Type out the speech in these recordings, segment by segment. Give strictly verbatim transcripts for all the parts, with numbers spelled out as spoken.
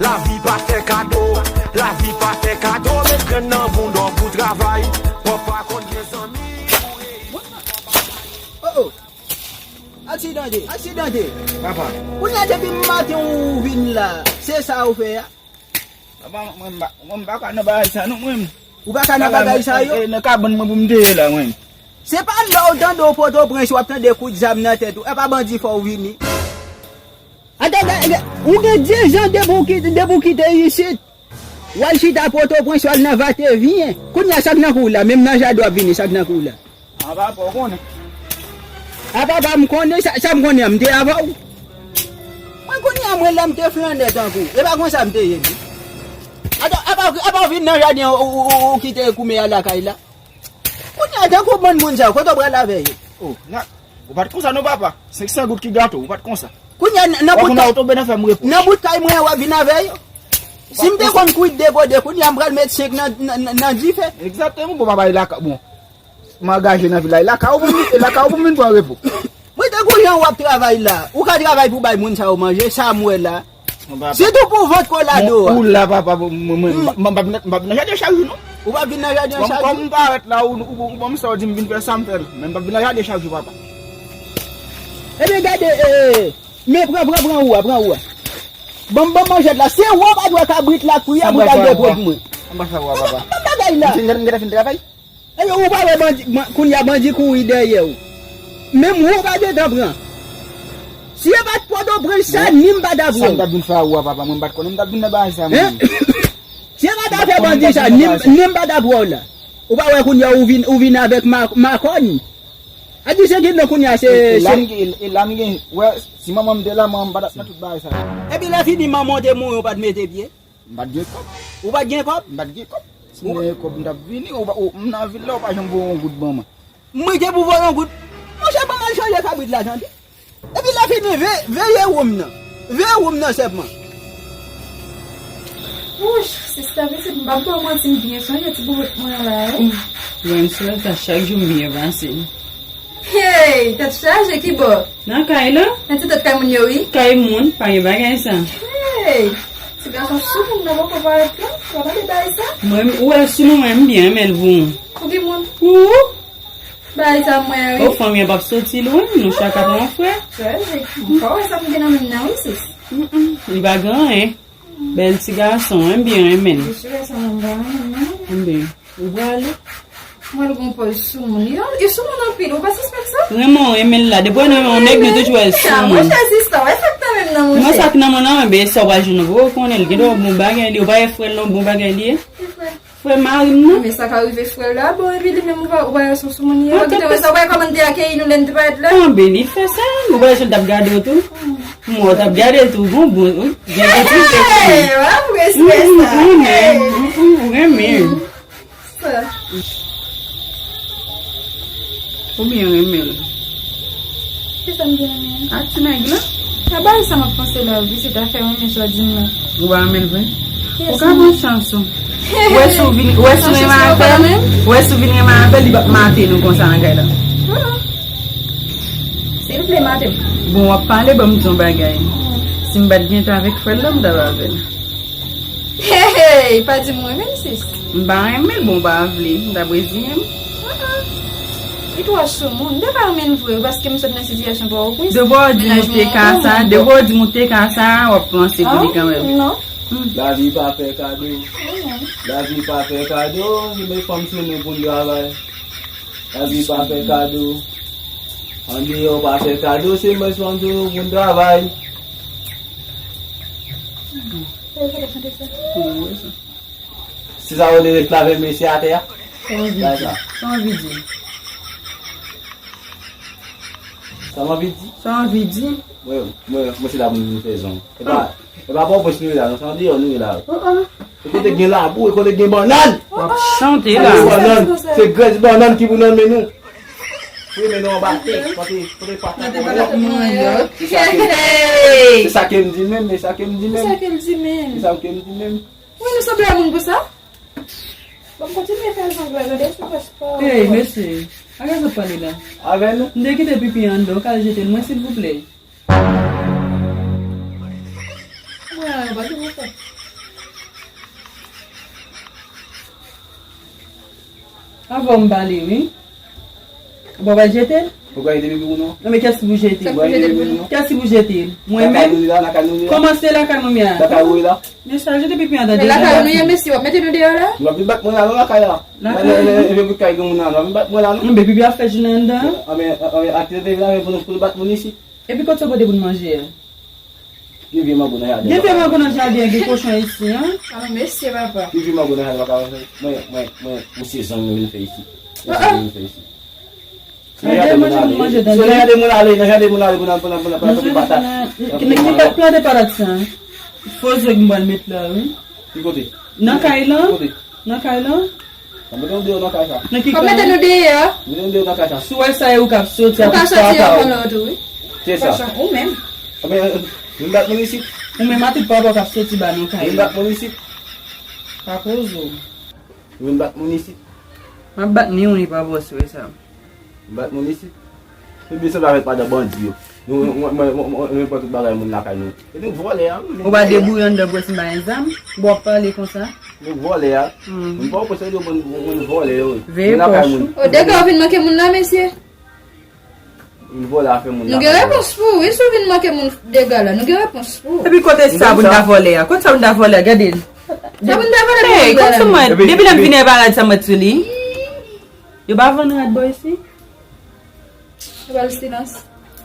Lavi pa fè kado, lavi pa fè kado, met grenn nan bounda w pou travay. W ap pa konn gen zanmi pou reyisi. Oh, oh. Aksidan de, aksidan de. Papa. Kounye a depi maten ou vin la, se sa ou fè a? Papa, mwen m pa, mwen m pa ka nan bagay sa non mwen. Ou pa ka nan bagay sa yo? E, nan kabann mwen pou m te ye la mwen. Se pa lè w tande w Pòtoprens w ap tande kout zam nan tèt ou. E pa bandi fè w vini. Ata, ou gen de zan depi w kite, depi w kite isit. W al chita Pòtoprens, w al nan Vatevyen. Kounye a sa k nan kou w la, menm nan jaden w ap vini, sa k nan kou w la. Apa pa w konnen. Apa pa m konnen, sa, sa m konnen an, m te avè w. Mwen kounye a mwen la m te flannè tankou w. E pa konsa m te ye non. Ata, apa, apa w vin nan jaden an, ou, ou, ou, ou kite koume a lakay la. Kounye a tankou bann moun sa yo, kote w pral avè yo? Oh, la, ou pa t konsa non papa. Senk san goud ki gato, ou pa t konsa. Kounye a nan, nan Ou bout konn ou kay, tonbe nan fè m repwòch. Nan bout kay mwen an w ap vin avè yo? Si m te konn kwit dekode, kounye a m pral met senk nan, nan, nan, nan dife. Egzakteman, bon papa, e lakay, bon. M angaje nan vil la, e lakay ou pou m, e lakay ou pou m vin pran repo. Mwen tankou jan w ap travay la, ou ka travay pou bay moun sa yo manje, sa m wè la. Sitou pou vant kolado a. Ou la papa, mwen, mwen, m pa vin nan jaden chak jou non. Ou pa vin nan jaden chak jou? Kòm m parèt la, ou, ou, ou ban m sa, ou di m vin fè sa m fè l. Men m pa vin nan jaden chak jou papa. Ebyen gade, e, men pran, pran, pran ou a, pran ou a. Ban m, ban m manjèt la, se ou pa dwe kabrit la, kwi a pou ta gen pwòp mwen. Anba fè ou a papa. Ban m bagay la. M gentan fin travay. Ebyen ou pa wè bandi, kounye a bandi kouri dèyè w. Menm ou pa gentan pran. Si e pa t Pòtoprens sa, ni m pa t ap wè w. Sa m t ap vin fè a ou a papa, mwen m pa t konnen m t ap vin nan bagay sa mwen. Si e pa t afè bandi sa, ni m, ni m pa t ap wè w la. Ou pa wè kounye a ou vin, ou vin avèk ma, makòn. A di se ki non kounye a se. E la m gen, e la m gen, wè, si manman m te la, manman m pa t ap nan tout bagay sa. Epi lè fini manman w te mouri, ou pa t mete pye? M pa t gen kòb. Ou pa t gen kòb? M pa t gen kòb. Si m te gen kòb, m t ap vini, ou pa, ou, m nan vil la, ou pa janm voye yon goud ban mwen. Mwen te pou voye yon goud. Monchè, ban m al chanje kabrit la, tande. Epi lè fini, ve, veye wonm nan. Veye wonm nan sèlman. Wouch, sista pitit, m p ap ba w manti, m byen sonje ti boubout mwen la, wi. Mwen m sou lòt la chak jou m byen pase. Hey, tèt chaje, ki bò? Nan kay la? Nan ti tèt kay moun yo, wi. Kay moun, pa gen bagay sa. Hey, ti gason sou moun nan poko parèt la, w ap tande bagay sa? Mwen, ou wè sou mwen, mwen m byen renmen l pou ou. Pou ki moun? Pou ou? Bagay sa mwen, wi. O, fanmi an p ap soti lwen, nou chak ap yon frè. Chaje, m pa wè sa m gen nan men m nan, wi, sis. Li pa gen anyen. Bèl ti gason, mwen m byen renmen l. Ti gason mwen m pa renmen l, non. Mwen byen. Ou prale? Mwen l gon pòz sou moun. Yo, yo sou moun anpil, ou pa sispèk sa? Renmen w renmen l la. Depi w renmen yon nèg, nou toujou wè l sou moun. Monchè, sista, wè sa k nan men m nan, monchè. Mwen sa k nan mwen nan, men sa w pa jwenn ou, ou konnen l. Gen dwa bon bagay li, ou pa wè frè l non, bon bagay li ye. Frè mari m nan. Men sa ka rive frè l la, bon, epi li menm ou pa, ou pa wè sou, sou moun li ye. Ou kite wè sa, ou pa wè kòman l te akeyi nou lè n te parèt la? Anben, li fè sa, ou pa wè jan l t ap gade w tou? Mwen, w t ap gade l tou, bon, bon, wi. Gen bon ti frè. Hey, w ap respè sa. Ou renmen, ou renmen. Ou byen renmen l. Kisa m byen renmen? Ak ti nèg la? A bagay sa m ap panse la, wi, se ta fè renmen jodi m nan. Ou pa renmen l vre? Ou ka pran chans ou. Ou wè si w vin, ou wè si w renmen avè l, ou wè si w vin renmen avè l, li p ap mate nou konsa nan kay la. Si l vle mate m. Bon, w ap pale, ban m di yon bagay. Si m pa t gentan avèk frè l la, m t ap avè l. Hey, hey, pa di m renmen l, sis. M pa renmen l, bon, m pa vle, m t ap reziyen m. Li twò sou moun. M te pa renmen l vre, paske m sot nan sitiyasyon pa w plis. Depi w di m ou te ka sa, depi w di m ou te ka sa, w ap panse pou li kanmenm. Non. Lavi pa fè kado. Lavi pa fè kado, li met fanm sou nou pou n travay. Lavi pa fè kado. Andeyò pa fè kado, se met fanm sou nou pou n travay. Se sa w te reklame mesye atè a? Sa w anvi di? Sa w anvi di? Sa w anvi di? Sa w anvi di? Mwen, mwen, mwen se la pou m vin fè zong. E pa, e pa Pòtoprens nou ye la, non, se andeyò nou ye la. E kote gen labou, e kote gen bannann. W ap chante la. Kote bannann, se grès bannann ki pou nan men nou. Pou men nou anba tè, kote, kote patat manyòk. Se sa ke m di menm, se sa ke m di menm. Sa ke l di menm. Se sa ke m di menm. Wi, nou sanble a moun pou sa. Bon, kontinye fè zong la, gade sou pòs pa. Hey, mesye, a gade w pale la. Avè nou? M te kite pipi an anndan, w ka al jete l mwen, silvouplè? Ah, pa di mwen sa. Avan m pale, wi. Ou pa pral jete l? Ou pral jete pipi ou non? Non, men kiyès ki pou jete l? Ou pral jete pipi ou non? Kiyès ki pou jete l? Mwen menm? Lakay nou ye la, lakay nou ye la. Kòman se lakay nou ye a? Lakay ou ye la. Men sa, jete pipi an dan de lakay nou ye, mesye, w ap mete nou deyò la? W ap vin bat mwen la non, lakay la. Lakay. Lè, lè, lè, lè, lè, lè, kay gen moun la, w ap vin bat mwen la non? Men pipi ap fè jounen anndan. Anben, anben, aktivite la, men pou nou, pou nou bat moun isit. Epi kote w pote pou n manje a? Gen vye mango nan jaden. Gen vye mango nan jaden, gen kochon isi, an? Ah, mesye, papa. Gen vye mango nan jaden, papa. Mwen, mwen, mwen, mwen, se zanmi mwen vin fè isi. Se zanmi mwen vin fè isi. Gade manje pou n manje, tande. Nan jaden moun ale, nan jaden moun ale, pou n al, pou n al, pou n al, pou n al plante patat. Ki, ki, ki plante patat sa? Fo zo ki m pral met la, wi. Ki kote? Nan kay lan? Ki kote? Nan kay lan? Mete nou deyò nan kay sa. Nan ki kay? Mete nou deyò. Mete nou deyò nan kay sa. Si w wè sa e ou k ap soti, ou ka soti ankò lòt ou, wi. Se sa. Ou menm. Anben, vin bat moun isit. Ou menm a tout papa w k ap soti ba nou kay. Vin bat moun isit. Pa poze w. Vin bat moun isit. M ap bat ni ou ni papa w si w wè sa. Bat moun isit. Ebyen, se pa avèk madan bandi yo. Nou, mwen, mwen, mwen, mwen, mwen pran tout bagay moun lakay nou. E nou vòlè a, wi. Ou pa debouye anndan pwès m pa gen zam? Bon, w ap pale konsa? Nou vòlè a. Hmm. Moun pa w posede moun, moun vòlè yo, wi. Veye pòch ou. O, dega w vin manke moun la, mesye. Moun vòlè a fè moun lakay yo. Nou gen repons pou ou, wi, si w vin manke moun dega la. Nou gen repons pou ou. Epi kote sa pou n ta vòlè a? Kote sa pou n ta vòlè a? Gade l. Sa pou n ta vòlè pou moun dega la? Hey, konsa mwen, depi lè m vin nan parad sa mwen sou li. Yo pa vann rad bò isi? Yo ba l silans.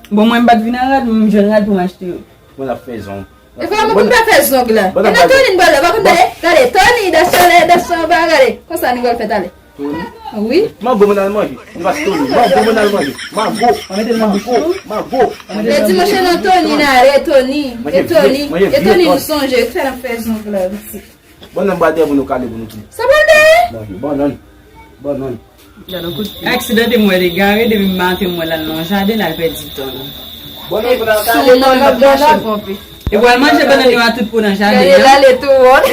Bon, mwen m pa t vin a rad, men m jwenn rad pou m achte yo. Mwen ap fè zong. E kòman pou m ta fè zong la? E nan Tony n pral la, pa konn gade, gade, Tony, dèsè lè, dèsè anba, gade. Konsa nou pral fè talè. Tony? Wi. Mango moun al manje. Nou pa Tony. Mango moun al manje. Mango. Mango. Mango. E dimanch nan Tony n ale, Tony. E Tony. E Tony nou sonje. Fè n ap fè zong la, wi. Bannann bwa dèyè pou nou kale pou nou tou. Sa bannann? Bannann. Bannann. Aksidante m wè l egare, depi maten m wè l al nan yon jaden, l al pèdi tan l. Bannann pou n al kale, bannann, bannann. E pral manje bannann yo a tout pou nan jaden an. Gade l ale tou wòl.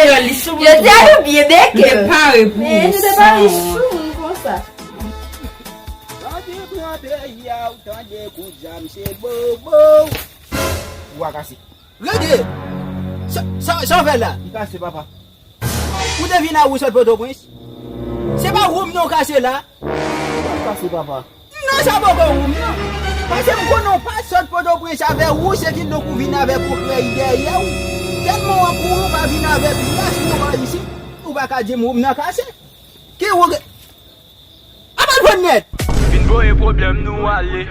Yo di a nou byen beke. Nou te pare pou ou. Nou te pare sou moun konsa. Tande pran peyi a, ou tande kout zam se bobo. Bwa kase. Rete! Sa, sa, sa w fè la? Li kase, papa. Ou te vin a wou sot Pòtoprens? Se pa wou m non kase la? Li kase, papa. Non, sa poko wou m non. Paske m konnen w pa sot Pòtoprens avè wou, se kidonk ou vin avèk ou krèy dèyè w. Tèlman w ap kouri, ou pa vin avèk yas pou w pa isit, ou pa ka di m wou m nan kase. Ki wou ke... Ap al pran nèt! Vin voye pwoblèm nou ale.